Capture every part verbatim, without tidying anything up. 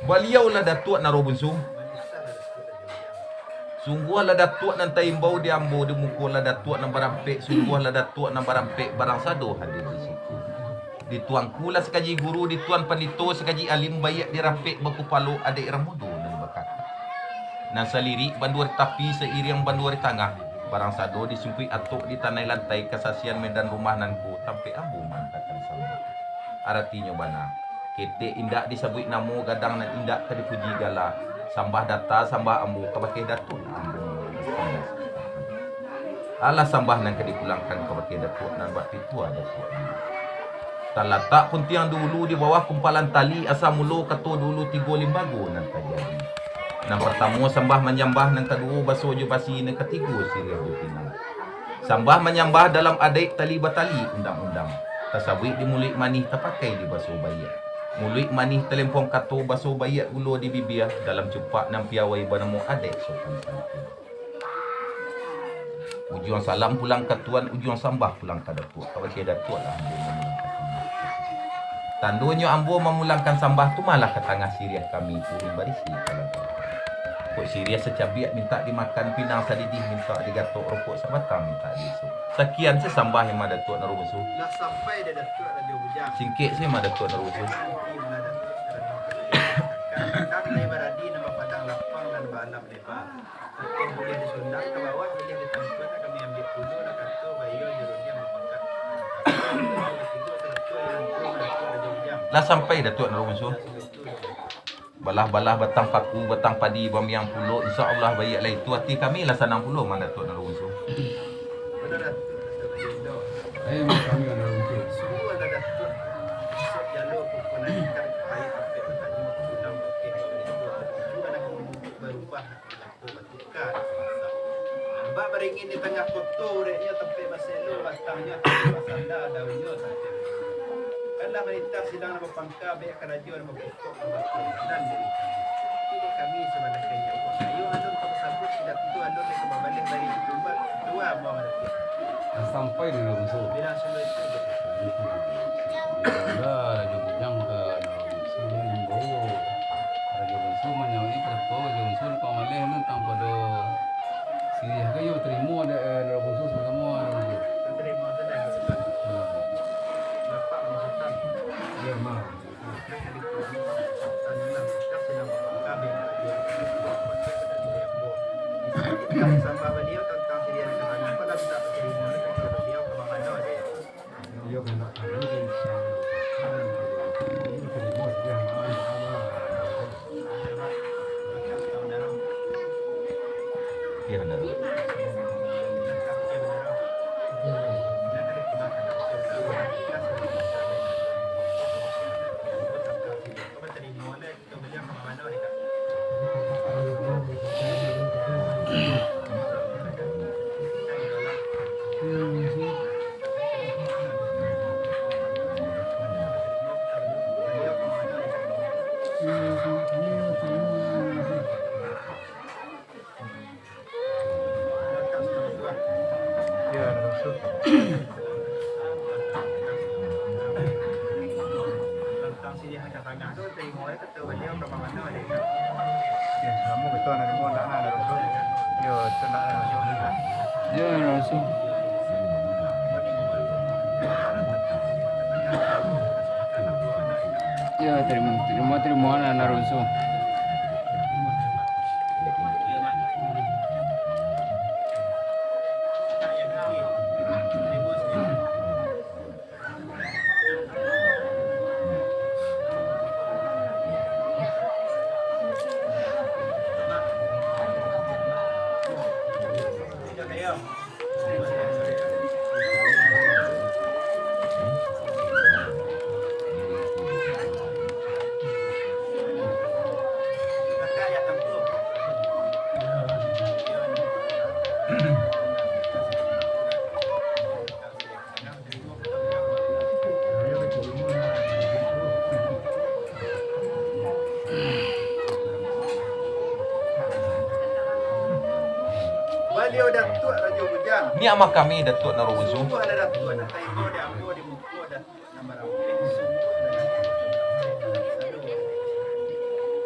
Baliau lah Datuak Naro Bunsu. Sungguahlah Datuak nan taimbau di ambo, di muko lah Datuak nan barampek, sungguahlah Datuak nan barampek, barang sado hadir di siko. Di tuanku lah sakaji guru, di tuan pandito sakaji alim, baiak dirapek bakupalo adaik urang mudo nan bakaka. Nan salirik bandua di tapi, sairiang bandua di tangah, barang sado di sungkuik atok, di tanai lantai kasasian medan rumah nan ko, tampek ambo maantakan sambah. Aratinyo bana, ketek indak disabuik namo, gadang nan indak ka dipuji gala. Sambah data, sambah ambo kabake Datuak ambo. Alah sambah nan ka dipulangkan kabake Datuak nan bak pitua Datuak ambo. Talatak puntiang dulu di bawah kumpalan tali, asa mulo kato dulu tigo limbago nan tajadi. Nan partamo sambah manyambah, nan kaduo baso jo basi, nan katigo siriah jo pinang. Sambah manyambah dalam adaik tali batali undang-undang. Tasabuik di muluik manih, tapakai di baso baiak. Muluik manih talempong kato, baso baiak gulo di bibia, dalam cupak nan piawai banamo adaik sopan santun. Ujuang salam pulang ka tuan, ujuang sambah pulang ka Datuak, kabake Datuak lah ambo mamulangkan sambah. Tandonyo ambo mamulangkan sambah tu malah ka tangah siriah kami, piring barisi ka lantang. Kok siriah sacabiak mintak dimakan, pinang sadidih mintak digatok, rokok sabatang mintak diisok. Sakian se sambah Imam Datuak Naro Bunsu. Lah sampai dek Datuak Rajo Bujang. Singkek se Imam Datuak Naro Bunsu. Nanti Imam Datuak Rajo Bujang. Kan, kan, lai baradi nan bapadang lapang nan baalam leba. Ateh buliah di Sunda ka bawah, buliah di Tampuan, kami ambiak pulo, lah kato, bayo jo rundiang mupakat. Lah sampai Datuak Naro Bunsu. Balah-balah batang paku, batang padi, bamiang pulo, insya Allah baiak lai. Tu ati kami lah sanang pulo, Mang Datuak Naro Bunsu. Eh, Mang, kami Naro Bunsu. Sungguah lah Datuak, isok jalo pukul nan ikan, kayu tapek batanyuang, pulang bakeh bakeh tua, tujuan akan barubah. Batuka. Nampak baringin di tangah koto, ureknyo tampek baselo, batangnyo tampek basanda, daunnyo tampek baselo. Kanlah manitah sidang nan bapangka, bek karajo nan bapokok, nan bakuanan dari kami. Tidak kami sabalah kanya, kok kayo alun ka basabuik, tidak tu alun ka babaleh bari ditumbak, tua amuah maratik. Lah sampai di Naro Bunsu. Bilang sumber itu, Lah, Rajo Bujang ka Naro Bunsu maimbau. Rajo Bunsu manyauik kato, Rajo Bunsu nak maleh tantang pado siriah kayo tarimo dek, eh, Naro Bunsu samo-samo, Naro Bunsu. Tarimo tu dah, Pak. Hmm. Bapak Bunsu. Ya, Ma. Sambah baliau tantang siriah nan ka tanah, pada mintak tarimo dek baliau ka mano dek. Yo, langsung. Yo, tarimo, tarimo, tarimo, nah, langsung. Datuak Rajo Bujang. Niamah kami, Datuak Naro Bunsu. Sungguah lah Datuak nan taibo di ambo di muko Datuak nan barampeh, sungguah lah Datuak.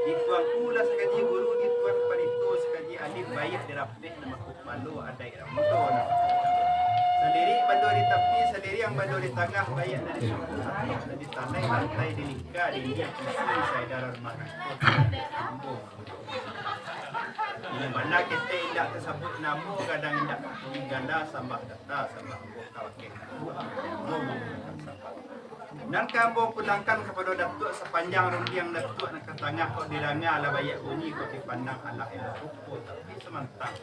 Di tuanku lah sakaji guru, di tuan panito sakaji alim, baiak dirapeh nan bakupalo adaik ramudo nan. Salirik bando di tapi, saliriang bando di tangah, baiak nan di sungkuah, ateh nan di tanai, lantai di lingka, dinding isi saedaran mangko. Nan bana ketek indak tasabuik namo, gadang indak tatulih gala, sambah data, sambah ambo ka wakeh Datuak, ambo manggunokan sambah. Nan ka ambo pulangkan kapado Datuak, sapanjang rundiang Datuak nan ka tangah, kok diranga lah baiak bunyi, kok dipandang alah elok rupo, tapi samantang.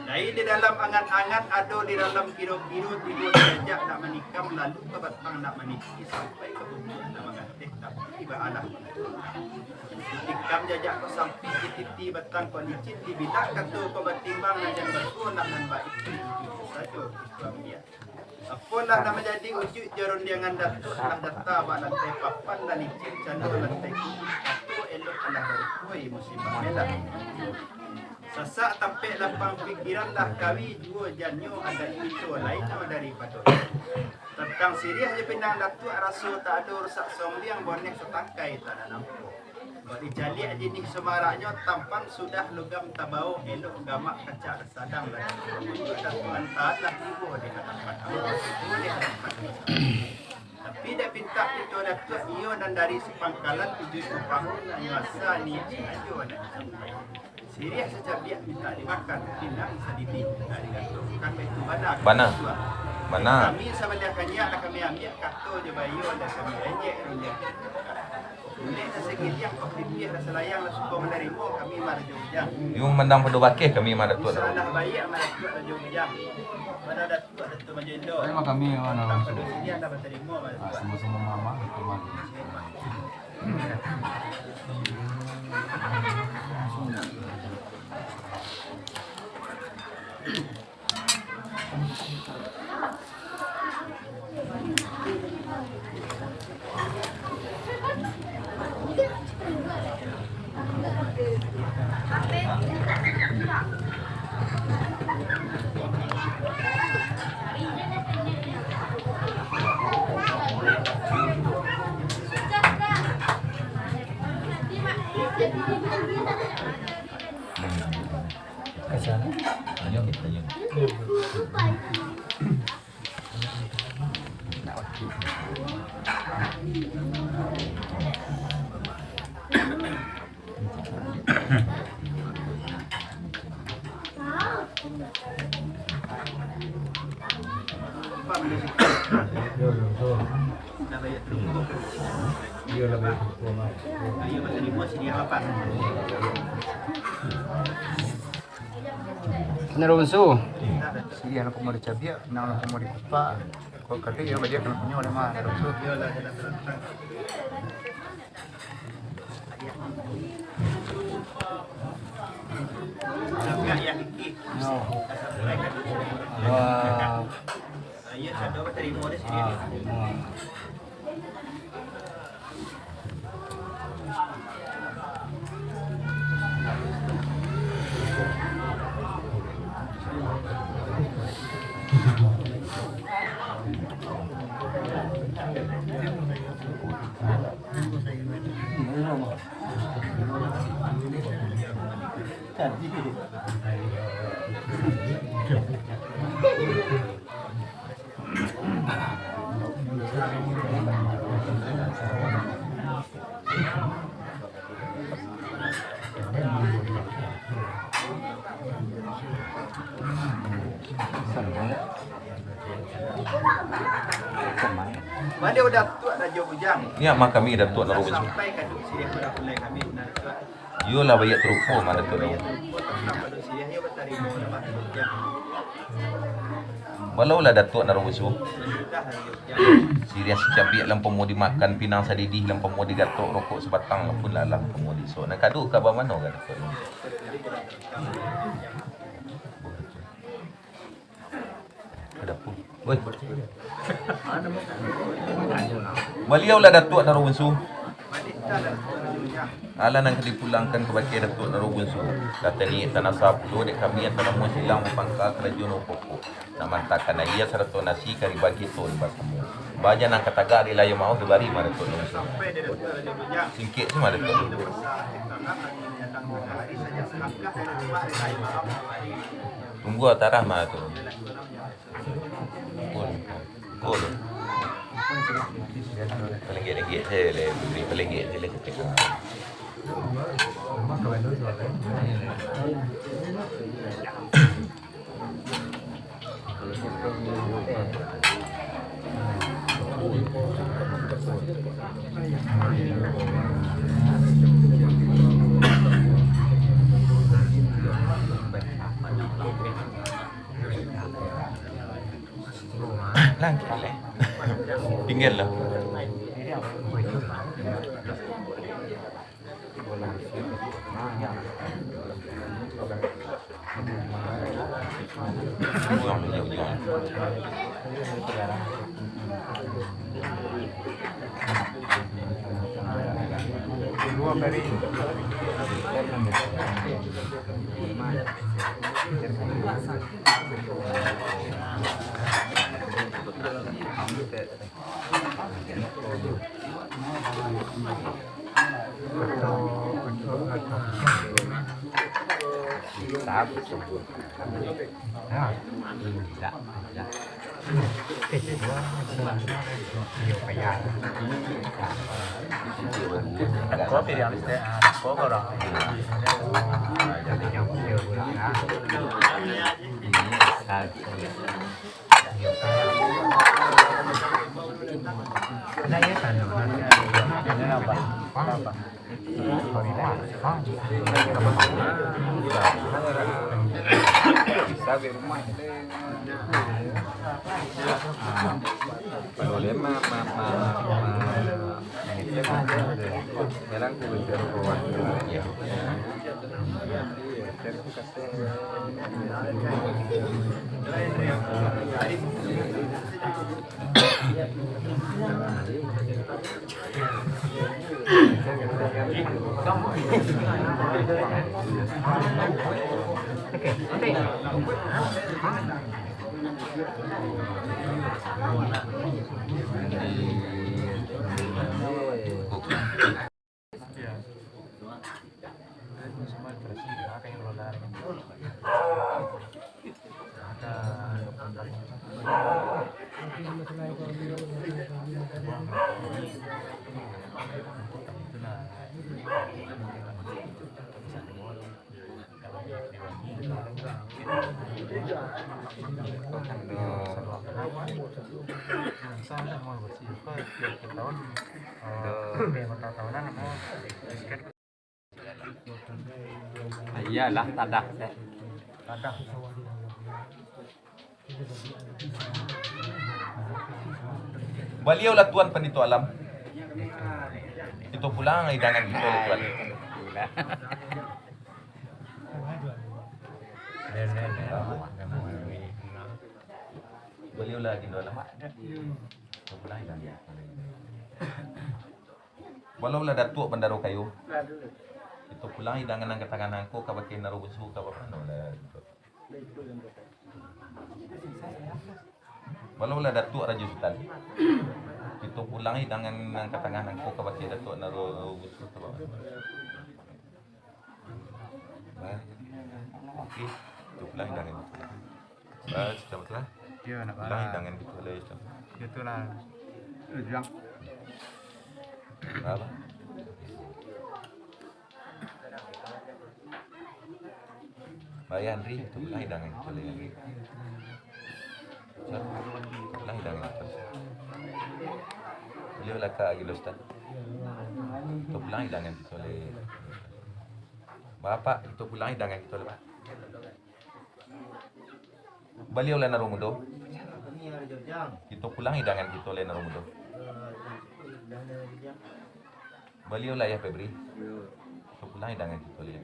Dari di dalam angan-angan, ado di dalam kiro-kiro, tibo di jajak nak manikam, lalu ka batang nak maniti, sampai ka pucuak nak mangateh, tapi baalah. Ditikam jajak ko sampik, dititi batang ko licin, dibidak kato ko batimbang, nan jan basuo lah nan baitu, itu sajo itu ambiak. Apolah nan manjadi ujuik jo rundiangan Datuak, lah data bak lantai papan, lah licin cando lantai kubuik, kato elok alah barupo, musim pamelah. Sasak tampek lapang pikiran, lah kawi juo jannyo, adaik kito lain no daripado. Tantang siriah jo pinang Datuak, raso tak ado rusak sombiang, boneh satangkai tak ado nampo. Kok dicaliak jinih sumaraknyo, tampan sudah lugam tabao, elok gamak kacak sadang lah. Untuak Datuak antaan lah tibo di hadapan Allah, tibo di hadapan Allah. Tapi dak pintak kito Datuak, iyo nan dari sapangkalan, tujuah puluah tahun nan masa niat sajo nak disampai. Siriah sacabiak mintak dimakan, pinang sadidih mintak digatok. Kan baitu bana. Bana. Bana. Kami sabaliah kanyiak lah kami ambiak, kato jo baiyo lah kami rejek, rejek. Ulek lah sagiliang, kok pipiah lah salayang, lah suko manarimo kami mah Rajo Bujang. Iyo mandang pado bakeh kami mah Datuak. Bisa lah baiak mah Datuak Rajo Bujang. Mano Datuak, Datuak Majo Indo. Terima kami mah Naro Bunsu. Tanpa doh siriah lah batarimo mah Datuak. Ah, samo-samo mah, Datuak mah. Naro Bunsu. Siriah lah pamo dicabiak, pinang lah pamo dikupak. Kok kata iyo baliak lah punyo lah mah, Naro Bunsu. Wah. Ah, ah. Baliau Datuak Rajo Bujang. Niamah kami Datuak Naro Bunsu. Sampai ka duk siriah barapulai kami, Datuak. Iyolah, baiak tarupo mah Datuak Naro Bunsu. Balaulah Datuak Naro Bunsu. Siriah sacabiak lah pamo dimakan, pinang sadidih lah pamo digatok, rokok sabatang lah pun lah, lah pamo diisok. Nan kaduo ka bamano ka Datuak Naro Bunsu? Ka dapua. Woi. Baliaulah Datuak Naro Bunsu. Alah nan ka dipulangkan kabake Datuak Naro Bunsu, ka taniek tanasa pulo dek kami nan tanamuah silang bapangka karajo nan bapokok, nak maantakan aia sarato nasi ka dibagi tu basamo. Baja nan ka tagak di layia maoh dibari mah Datuak Naro Bunsu. Singkek se mah Datuak Naro Bunsu. Tunggu tarah mah tu. Cool. Cool. Palinggik-linggik se le, beri palinggik se le. Langkah leh. Tinggal lah. Iyalah, tadah. Baliau lah Tuan Pandito Alam. Kito pulang hidangan kito lah, Tuan. Baliau lah Gindo Alam. Kito pulang hidangan kito. Baliau lah Datuak Bandaro Kayo. Kito pulang hidangan nan ka tangan angko kabake Naro Bunsu ka bapano lah. Baliau lah Datuak Rajo Sutan. Kito pulang hidangan nan ka tangan angko kabake Datuak Naro Bunsu ka bapano. Bah. Oke. Itu pulang hidangan kito. Bah, sudah betul lah. Yo, nak pulang hidangan kito lah, Ustaz. Yo, tu lah. Yo, juang. Bah, bah. Bah, ya, Andri, itu pulang hidangan kito lah, Andri. Lah hidangan kito. Baliau lah ka Agilo Stan. Itu pulang hidangan kito lai. Bapak, itu pulang hidangan kito lai, Pak. Baliau lah Naro Mudo. Itu pulang hidangan kito lai Naro Mudo. Baliau lah Yah Febri. Itu pulang hidangan kito lai.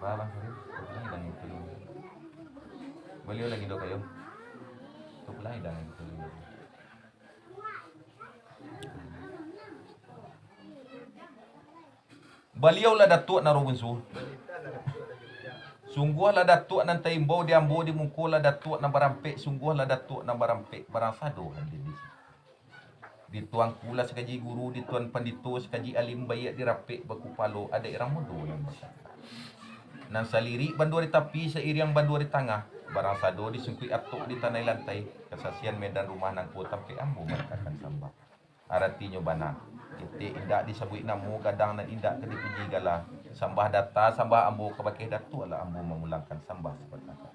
Bah, Bang Sarif, itu pulang hidangan kito lai. Baliau lah Gindo Kayo. Itu pulang hidangan kito lai. Baliau lah Datuak nan Bunsu. Sungguahlah Datuak nan taimbau di ambo, di muko lah Datuak nan barampek, sungguahlah Datuak nan barampek, barang sado hadir di siko. Di tuanku lah sakaji guru, di tuan pandito sakaji alim, baiak dirapek bakupalo, adaik urang mudo nan basakah. Nan salirik bandua di tapi, sairiang bandua di tangah, barang sado di sungkuik atok, di tanai lantai, kasasian medan rumah nangko tampek ambo mangatakan sambah. Aratinyo bana, ketek indak disabuik namo, gadang nan indak ka dipuji gala. Sambah data, sambah ambo kabakeh Datuak, lah ambo mamulangkan sambah sabatangkah.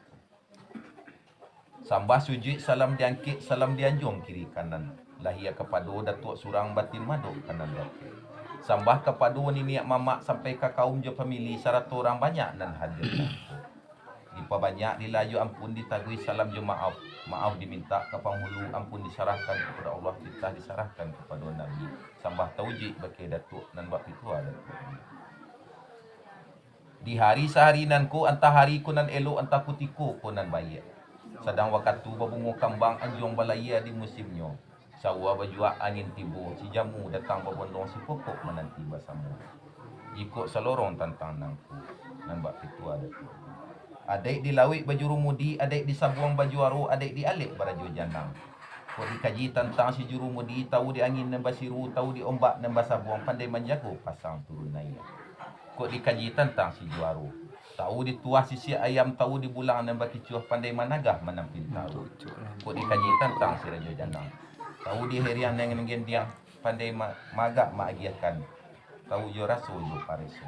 Sambah sujuik, salam diangkek, salam dianjuang kiri kanan. Lahia kapado Datuak surang, batin madok ka nan dakek. Sambah kapado niniak mamak, sampai ka kaum jo famili, sarato urang banyak nan hadir. Dipabanyak dilayu ampun, ditaguih salam jo maaf. Maaf dimintak ka panghulu, ampun disarahkan kapado Allah, titah disarahkan kapado Nabi. Sambah taujuik bakeh Datuak nan bak pitua Datuak. Di hari sahari nan ko, antah hari ko nan elok, antah kutiko ko nan baiak. Sadang wakatu babungo kambang, anjuang balayia di musimnyo. Sawa bajuak angin tibo, si jamu datang babondong, si pokok mananti basamo. Jikok salorong tantang nangko, nan bak pitua Datuak. Adaik di lauik bajurumudi, adaik di sabuang bajuaro, adaik di alek barajo janang. Kok dikaji tantang si jurumudi, tahu di angin nan basiru, tahu di ombak nan basabuang, pandai manjago pasang turun naiak. Kok dikaji tantang si juaro, tahu di tuah sisiak ayam, tahu di bulang nan bakicuah, pandai managah manampin taruih. Kok dikaji tantang si rajo janang, tahu di heriang nan gendiang, pandai ma-, maagak maagiahkan, tahu jo raso jo pareso.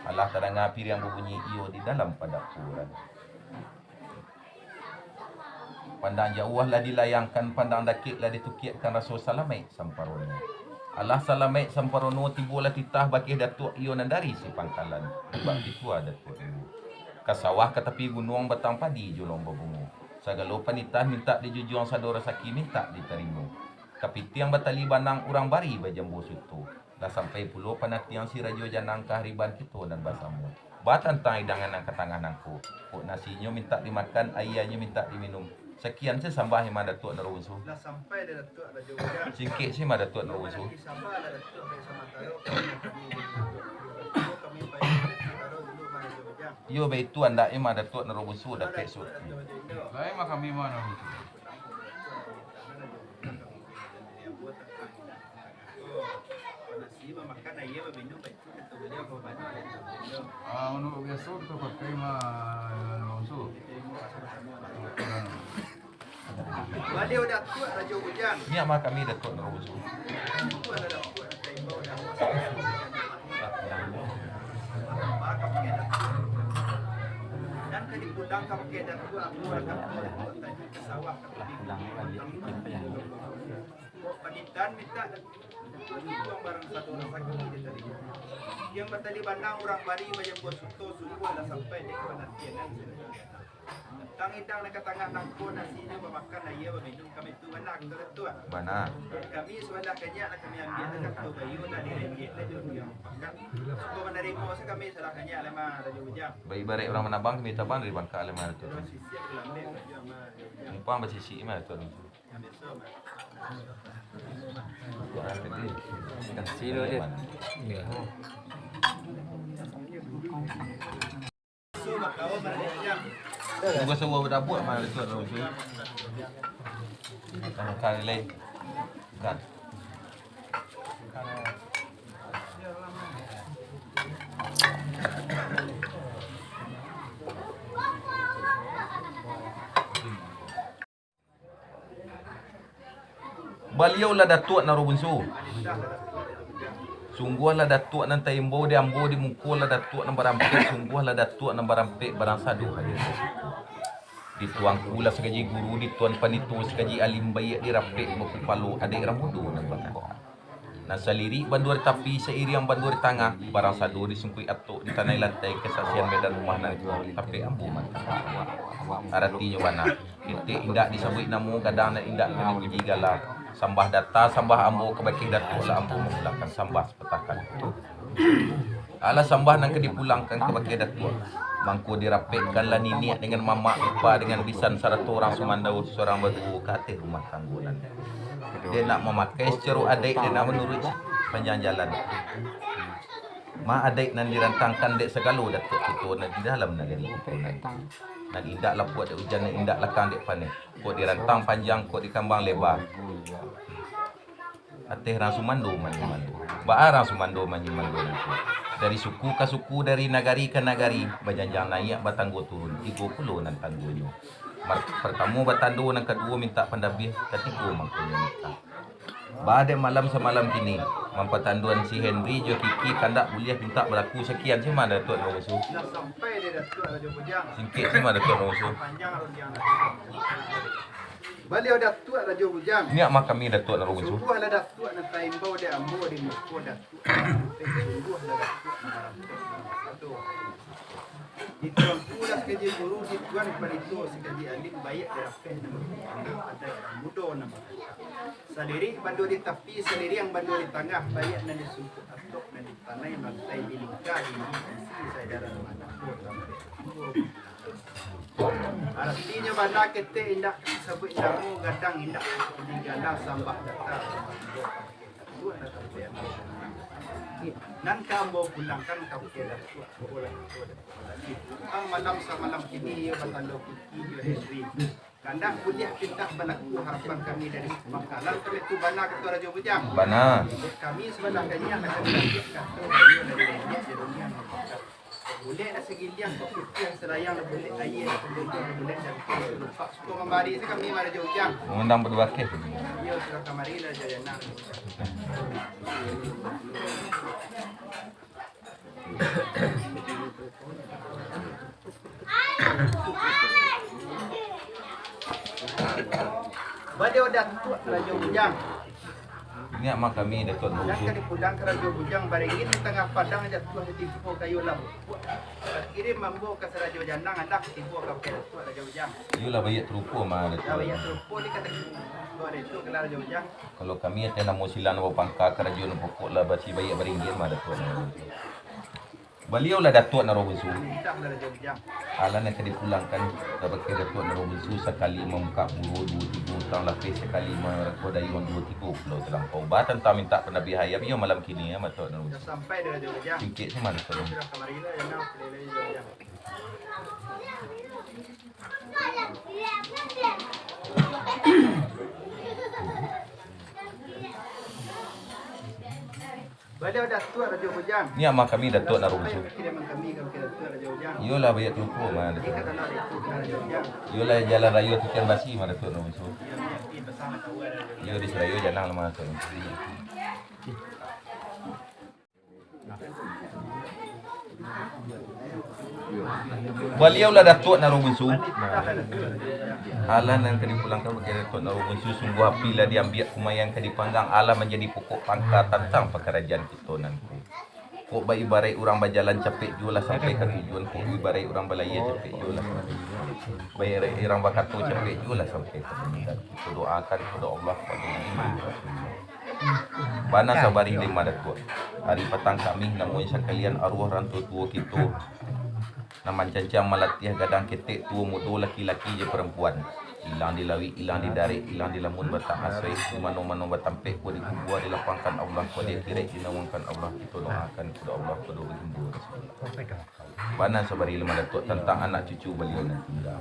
Alah tadanga piriang babunyi, iyo di dalam padapuran. Pandang jauah lah dilayangkan, pandang dakek lah ditukiakkan, raso salamaik samparono. Alah salamaik samparono, tibolah titah bakeh Datuak, iyo nan dari si pangkalan, bak pitua Datuak dulu. Ka sawah ka tapi gunuang, batang padi jolong babungo. Sagalo panitah mintak dijujuang, sado rasaki mintak ditarimo. Kapitiang batali banang, urang bari bajambo suto. Lah sampai pulo panantian si rajo janang kahariban kito nan basamo. Batantang idangan nan ka tangah nangko, kok nasinyo mintak dimakan, aianyo mintak diminum. Sakian se sambah Imam Datuak Naro Bunsu. Lah sampai dek Datuak Rajo Ujang. Singkek se Imam Datuak Naro Bunsu. Sabarlah Datuak, baik samantaro kami dulu. Kami baik samantaro dulu, Imam Rajo Ujang. Iyo, baitu andak Imam Datuak Naro Bunsu, dapek su-, Datuak Rajo Ujang. Lain mah kami mah Naro Bunsu. Ah, untuk biaso kito pakai mah, Naro Bunsu. Baliau Datuak Rajo Ujang. Nyo mah kami Datuak Naro Bunsu. Dan ka dipulang ka bakeh Datuak, ambo akan ka sawah ka pulang baliak. Panitahan mintak Datuak, barang sado rasaki ditarimo. Nan batali banang urang bari, bajambo suto, sungguahlah sampai dek panantian nan sadang. Tantang idang nan ka tangah nangko, nasinyo bamakan, aia baminum, kami tu bana, kato Datuak. Bana. Kami sabalah kanyak lah kami ambiak, lah kato bayu, lah direngek, lah jo urang pakan. Suko manarimo se kami sabalah kanyak, lah mah Rajo Ujang. Baibaraik urang manabang, kami tabang dari bangka, lah mah Datuak. Urang sisiak balambek, Rajo Ujang. Umpan basisiak, mah Datuak. Kami so, mah. Silo dia. Iya. Tunggu semua berdabuk, mana tu, tu. Makan, makan, leleh. Makan. Baliau lah Datuak Naro Bunsu. Sungguahlah Datuak nan taimbau di ambo, di muko lah Datuak nan barampek, sungguahlah Datuak nan barampek, barang sado hadir di siko. Di tuanku lah sakaji guru, di tuan panito sakaji alim, baiak dirapek bakupalo, adaik urang mudo nan bakaka. Nan salirik bandua di tapi, sairiang bandua di tangah, barang sado di sungkuik atok, di tanai lantai, kasasian medan rumah nan ko, tampek ambo mangatakan. Aratinyo bana, ketek indak disabuik namo, gadang nan indak ka dipuji gala. Sambah data, sambah ambo kabakeh Datuak, lah ambo mamulangkan sambah sapatah kali. Alah sambah nan ka dipulangkan kabakeh Datuak, mangko dirapekkanlah niniak dengan mamak, ipa dengan bisan, sarato urang sumandau surang baduo ka ateh rumah tanggo nan. Dek nak mamakai sacaro adaik, dek nak manuruik sapanjang jalan. Ma adaik nan dirantangkan dek sagalo datuak kito nan di dalam nagari kito nan. Nan indak lapuak dek ujan, nan indak lakang dek paneh. Kok dirantang panjang, kok dikambang leba. Ateh rang sumando manyumando. Baa rang sumando manyumando nanti. Dari suku ka suku, dari nagari ka nagari, bajanjang naiak, batanggo turun, tigo pulo nan tanggonyo. Mar-, partamo batando, nan kaduo mintak pandabiah, katigo mangkonyo nikah. Baa dek malam samalam kini, mampatandoan si Henry jo Kiki kandak buliah pintak balaku sakian, sima Datuak Nurul Su. Lah sampai dek Datuak Rajo Bujang. Singkek sima Datuak Nurul Su. Panjang rundiang Datuak. Baliau Datuak Rajo Bujang. Niak mah kami Datuak Nurul Su. Sungguahlah Datuak nan taimbau dek ambo di muko Datuak. Sungguahlah Datuak nan marampok nan basado. Di tuanku lah sakaji guru, di tuan palito sakaji alim, baiak dirapeh nan bakukuah, adaik nan mudo nan bakakak. Salirik bando di tapi, saliriang bando di tangah, baiak nan di sungkuik atok, nan di tanai lantai, di lingka, di isi saudara manako. Aratinyo bana ketek indak sabuik namo, gadang indak digala, sambah data. Nan ka ambo pulangkan ka Bukik Datuak, bolah Datuak. Tantang malam samalam kini, iyo batando Kiki jo Henry. Kandak buliah pintak balaku, harapan kami dari Pangkalan, kalau itu bana kato Rajo Bujang. Bana. Kami sabalah kaniang akan diambiak kato baliau dari niniak di rundiang nan pangka. Bulek lah sagiliang, kok putiah salayang lah bulek, aia lah pagondong lah bulek, dan kami lupak suko mambari se kami marajo ujang. Mangundang badua keh. Iyo, sudah kamari lah jayana. Baliau Datuak Rajo Bujang. Niak mah kami Datuak Nurul Su. Nan ka dipulang ka Rajo Bujang, baringin di tangah padang, jatuah di timpo kayu lampuak. Takirim ambo ka Sarajo Janang, alah tibo ka Bukik Datuak Rajo Bujang. Iyolah, baiak tarupo mah Datuak. Lah baiak tarupo di kata Datuak Rajo Bujang. Kalau kami ateh namo silang nan bapangka, karajo nan pokok lah basi baiak baringin mah Datuak Nurul Su. Baliau lah Datuak Nurul Su. Alah nan ka dipulangkan kabake Datuak Nurul Su, sakali mamukak puro duo tigo utang lapeh, sakali marakoh dayuang duo tigo pulau talampau. Ba tantang mintak pandabiah ayam iyo malam kini, yo, Datuak Nurul Su. Sampai di Rajo Bujang. Singkek se mah Datuak Nurul Su. Sudah kamari lah, yo, nah, lai-lai Rajo Bujang. Baliau Datuak Rajo Bujang. Niak mah kami Datuak Nurul Su. Sampai kiriman kami ka Bukik Datuak Rajo Bujang. Iyolah, baiak tarupo mah Datuak. Di kata lah Datuak Rajo Bujang. Iyolah, jalan rayo Tikan Basi mah Datuak Nurul Su. Iyo, di Sarajo Janang lah mah Datuak Nurul Su. Baliau lah Datuak Nurul Su. Alah nan ka dipulangkan kabake Datuak Nurul Su, sungguah api lah diambiak, kumayan ka dipanggang, alah manjadi pokok pangka tantang pakarajaan kito nan ko. Kok baibaraik urang bajalan, capek juo lah sampai ka tujuan, kok baibaraik urang balayia, capek juo lah sampai. Baibaraik urang bakato, capek juo lah sampai ka tujuan. Kito doakan kapado Allah, kapado Nabi Muhammad Rasulullah. Bana sabarih lai mah Datuak. Ari patang Kamih namonyo sakalian, aruah urang tuo-tuo kito nan mancancang malatiah gadang ketek, tuo mudo, laki-laki jo parampuan. Ilang di lauik, ilang di darek, ilang di lamun batang asai, di mano-mano batampek, ko dikubua, dilapangkan Allah, ko di akiraik, dinawangkan Allah, kito doakan kapado Allah, kapado baginda Rasulullah. Bana sabarih lai mah Datuak tantang anak cucu baliau nan tingga.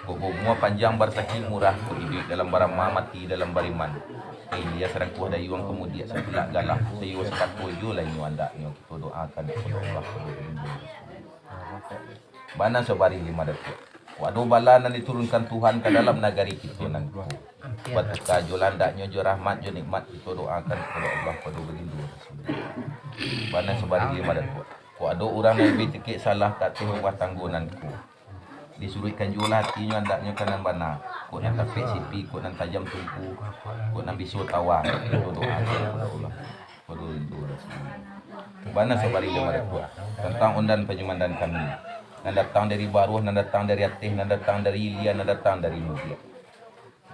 Kok baumua panjang, barazaki murah, kok iduik dalam barama, mati dalam bariman. Eh, iyo sarangkuah dayuang kamudiak satulak galah, saiyo sakato juo lah inyo andaknyo, kito doakan kapado Allah, kapado Ibunda. Bana sabarih lai mah Datuak. Kok ado bala nan diturunkan Tuhan ka dalam nagari kito nan ko, batuka juo lah andaknyo jo rahmat jo nikmat, kito doakan kapado Allah, kapado Baginda Rasulullah. Bana sabarih lai mah Datuak. Kok ado urang nan batikek salah ka ateh rumah tanggo nan ko, disuruikkan juo lah atinyo andaknyo ka nan bana, kok nan tapek sipi, kok nan tajam tungku, kok nan biso tawa, kito doakan kapado Allah, kapado Baginda Rasulullah. Bana sabarih lai mah Datuak, tantang ondan panyumandan kami, nan datang dari baruah, nan datang dari ateh, nan datang dari ilia, nan datang dari mudiak.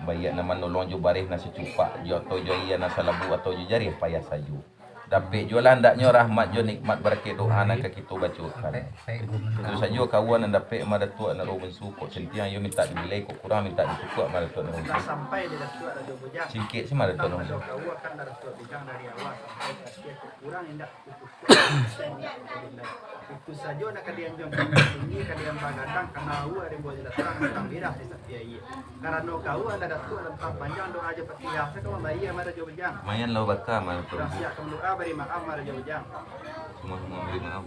Baiak nan manolong jo bareh nan sacupak, jo atau jo aia nan salabu, atau jo jarih payah sajo. Dapek juolah andaknyo rahmat jo nikmat barakek doa nan ka kito bacokan. Itu sajo kawan nan dapek ma Datuak nan roh bansu, kok santiang iyo mintak dibilai, kok kurang mintak ditukuak ma Datuak nan roh bansu. Sampai di Datuak Rajo Bujang. Singkek se ma Datuak nan roh bansu. Kawa kan Datuak Bujang dari awal sampai ka akhir, kok kurang indak ditukuak, indak dipandai. Itu sajo nak ka dianjuang tinggi, ka diambah gadang, ka naua rimbo jo datang, tantang bidah di sapi aia. Karano kawa lah Datuak lantang panjang, doa jo Fatihah se kawa bayia ma Rajo Bujang. Mayan lah baka ma Datuak. Urang siap ka mandoa, bari maaf ma Rajo Bujang. Semua-semua bari maaf.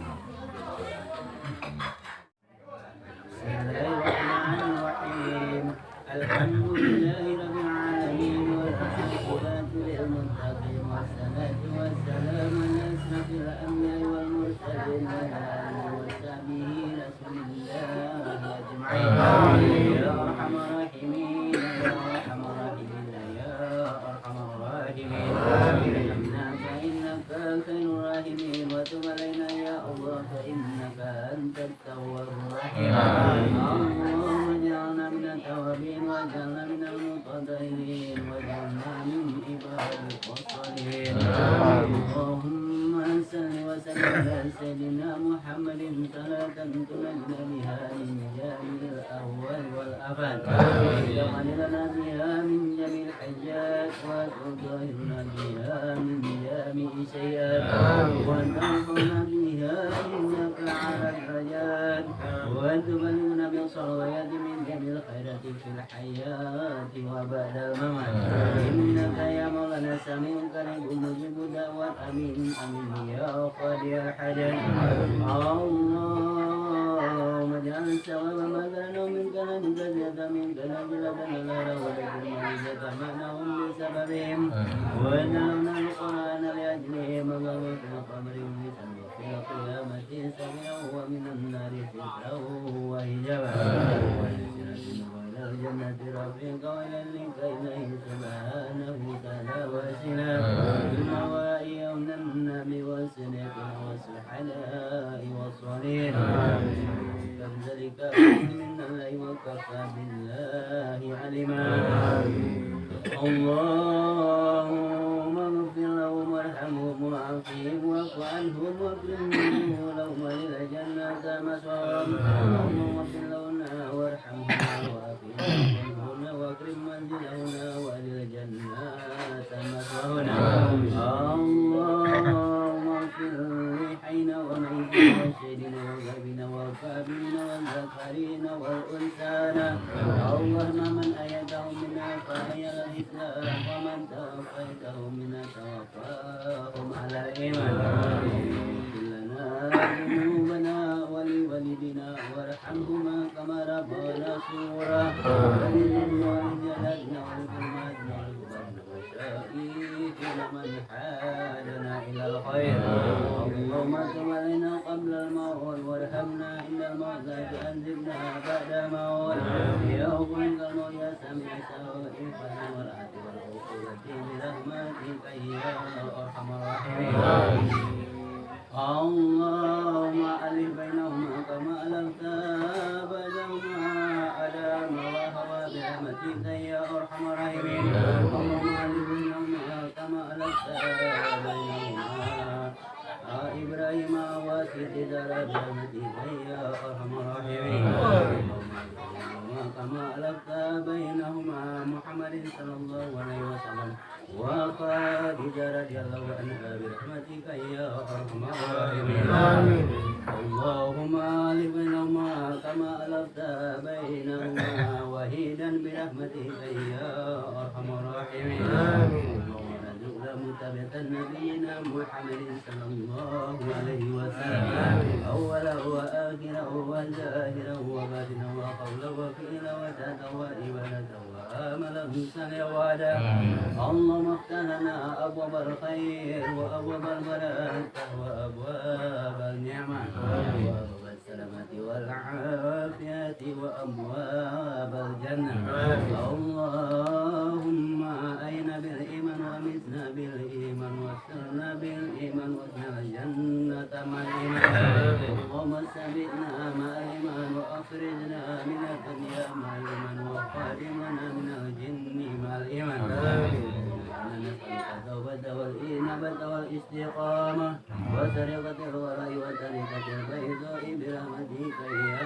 Bismillahirrahmanirrahim. Alhamdulillahirabbil alamin, wal aqibatu lil muttaqin, wassalatu wassalamu ala asyrafil anbiya'i wal mursalin, wa ala alihi wa sahbihi ajma'in. Amin. Ya arhamar rahimin, ya arhamar rahimin, ya arhamar rahimin. Amin. Innaka, innaka khairur rahimin, wa tub alaina ya Allah, fa innaka antat tawwabur rahim. Amin. Allahumma ij'alna minat tawwabin, waj'alna minal mutatahhirin, waj'alna min ibadika shalihin. Amin. Allahumma shalli wa sallim ala sayyidina Muhammadin, salatan tunajjina biha min jami'il ahwal wal afat. Amin. Wa tu'minuna biha min jami'il hajat, wa tutahhiruna biha min jami'is sayyi'at. Amin. Wa tarfa'una biha indaka a'la darajat. Amin. Wa tuballighuna biha salawati min jami'il khairati fil hayati wa ba'dal mamat. Amin. Innaka ya Maulana sami'un qaribun mujibud da'wat. Amin, amin, ya qadiyal hajat. Allahumma ij'al sawaba ma qara'nahum min kalamika ziyadatan min kalamika ziyadatan ala rawadatil maizata ma'nahum bisababihim. Amin. Wa ij'alna al-Qur'ana li ajlihim wa qabri wa lisan wa fil qiyamati sabilan wa minan nari sitran wa hijaba. Amin. Wa ila siratin wa ilal jannati rafiqa wa ilal liqa'i ilahi subhanahu wa ta'ala wasila. Amin. Wa iyahum minan nabi wa siddiqina wa syuhada'i wa shalihin. Amin. Dzalika minallahi wa kafa billahi alima. Amin. Allahumma ighfir lahum warhamhum wa'afihim wa'fu anhum wa akrim nuzulahum wa adkhilhumul jannata maswahum. Allahumma ighfir lahum warhamhum wa'afihim wa'fu anhum wa akrim manzilahum wa adkhilhumul jannata maswahum. Allahumma ighfir li hayyina wa mayyitina wa syahidina wa ghaibina wa kabirina wa dzakarina wal unsana. Allahumma man ahyaytahu minna fa ahyihi alal Islam, wa man tawaffaytahu minna tawaffahum alal iman. Ighfir lana dzunubana wa li walidina warhamhuma kama rabbana shighara. Wa li jaddatina wa li ummahatina wa li abaina wa li masyayikhina man hadana ilal khair. Allahumma tub alaina qablal maut warhamna indal maut, la tu'adzibna ba'dal maut. Ya Muhyiyyal maut, ya Sami'as su'al, ihfazna wal 'afwati wal 'uqubati bi rahmatika ya arhamar rahimin. Allahumma allif bainahuma kama allafta bainahuma ala ma wa hawa bi rahmatika ya arhamar rahimin. Allahumma allif bainahuma kama allafta bainahuma Ibrahim wa Siti Zahra bi rahmatika ya arhamar rahimin. Allahumma allif bainahuma kama allafta bainahuma Muhammadin sallallahu alaihi wasallam wa Khadijah radhiyallahu anha bi rahmatika ya arhamar rahimin. Amin. Allahumma allif bainahuma kama allafta bainahuma Wahidan bi rahmatika ya arhamar rahimin. Amin. Allahumma arzuqna mutaba'atan nabiyyina Muhammadin sallallahu alaihi wasallam. Amin. Awwalahu wa akhirahu wa zahirahu wa batinahu wa qawlahu wa fi'lahu wa ta'atahu wa ibadatahu wa amalahu salihan wa ada. Amin. Allahumma iftah lana abwabal khair wa abwabal barakah wa abwabal ni'mah. Amin. Wa abwabas salamati wal afiyati wa abwabal jannah. Amin. Allahumma ahyina bil iman wa amitna bil iman wa ahsyurna bil iman wa adkhilnal jannata ma'al iman. Amin. Allahumma sabbitna ma'al iman wa akhrijna آمنة يا معلما وخادما من الجن مع الإيمان. آمين. إنا نسألك التوبة والإنابة والاستقامة وسرقة الورع وطريقة البيضاء برحمتك يا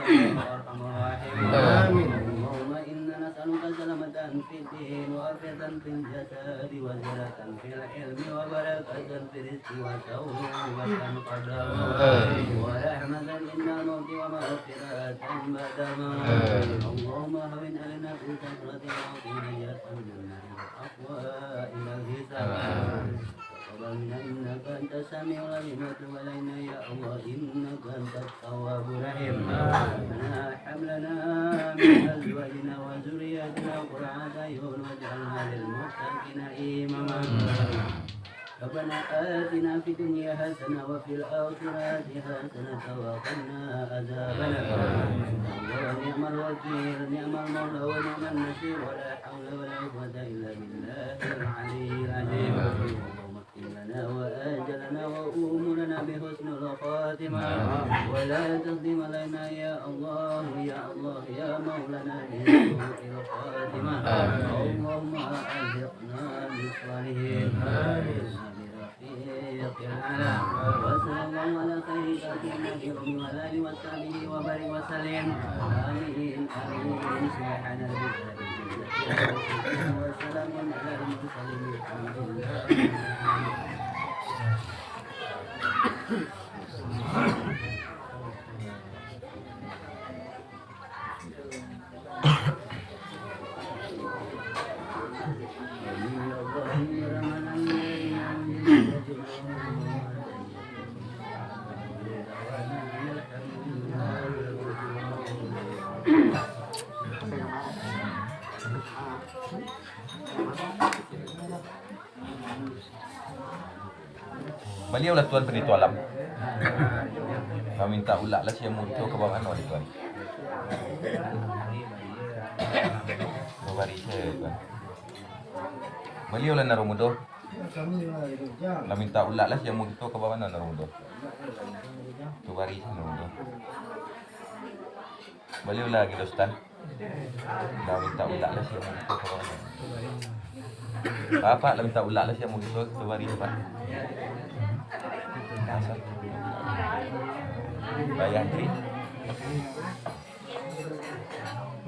أرحم الراحمين. آمين. اللهم إنا نسألك سلامة في الدين وعافية في الجسد وزيادة في العلم وبركة في الرزق وتوبة قبل الموت ورحمة عند الموت ومغفرة بعد الموت. اللهم هون علينا في سكرات الموت ونجاة من النار وعفوا عند الحساب. تقبل منا إنك أنت السميع العليم وتب علينا يا الله إنك أنت التواب الرحيم. ربنا هب لنا من أزواجنا وذرياتنا قرة أعين واجعلنا للمتقين إماما. ربنا آتنا في الدنيا حسنة وفي الآخرة حسنة وقنا عذاب النار. الله نعم الوكيل، نعم المولى ونعم النصير، ولا حول ولا قوة إلا بالله العلي العظيم. اللهم اختم لنا وآجلنا وأمورنا بحسن الخاتمة، ولا تختم علينا يا الله، يا الله، يا مولانا بسوء الخاتمة. اللهم ألحقنا بالصالحين. آمين. برفيق الأعلى. وصلى الله على خير خلقه النبي وعلى آله وصحبه وبارك وسلم. آمين، آمين. سبحان ربك رب العزة عما يصفون وسلام على المرسلين والحمد لله رب العالمين. Baliau lah Tuan Pandito Alam. Lah mintak ulak lah si Amu kito ka bawah no, Tuan. Babari se, Tuan. Baliau lah Naro Mudo. Lah mintak ulak lah si Amu kito ka bawah no, Naro Mudo. Babari se, Naro Mudo. Baliau lah Gido Sutan. Lah mintak ulak lah si Amu kito ka bawah. Apak lah mintak ulak lah si Amu kito, kito bari, Pak. Masa. Bayang diri.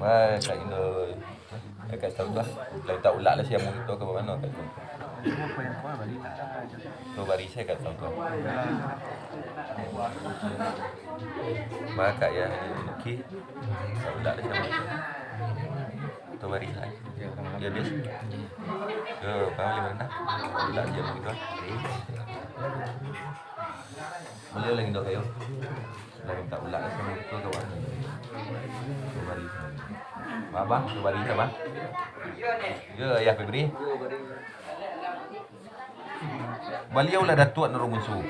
Wah, Kak Indo. Eh, Kak Saudara. Lah mintak ulak lah si Amu kito ka bawah no, Kak Indo. Kito bari se, Kak Saudara. Maka ya, okey. Saudara siapa? Kito bari se. Ya, bis. Yo, kamu lima rendah. Saudara siapa gitu? Baliau lagi dok kayo. Lah mintak ulak lah si Amu kito ka bawah. Kito bari se. Abang, kito bari se, Bang. Yo, ya, Febri. Baliau lah Datuak Naro Munso.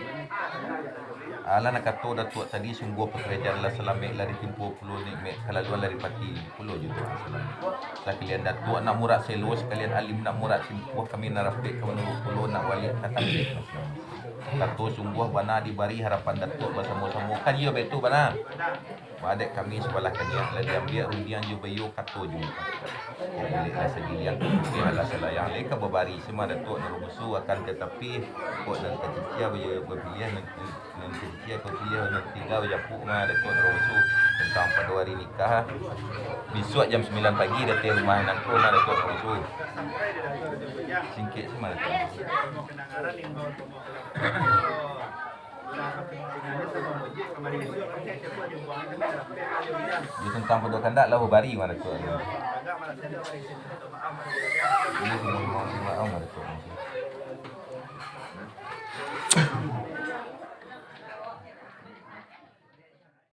Alah, nan kato Datuak tadi, sungguah pakarajaan lah salamek, lah ditimpo pulo nikmaik, kalaluan lah dipati pulo juo. Sakalian Datuak nak murak selo, sakalian alim nak murak simpuah, kami nan rapek ka manurun pulo, nak waliak ka tabek. Kato sungguah bana dibari harapan Datuak basamo-samo. Kan iyo baitu bana? Madek kami sabalah kaniak, lah diambiak rundiang jo baiyo kato juo. Bulik lah sagiliang, bulik lah salayang, lai ka babari se mah Datuak Naro Munso, akan tatapi, kok nan kacicia bapiliah, nan, nan kacicia ka bapiliah, nan tiga bajapuk mah Datuak Naro Munso. Tantang pado ari nikah, bisuak jam sambilan pagi datang rumah nangko mah Datuak Naro Munso. Singkek se mah Datuak. Di tantang pado kandak lah babari mah Datuak. Ini semua maaf mah Datuak.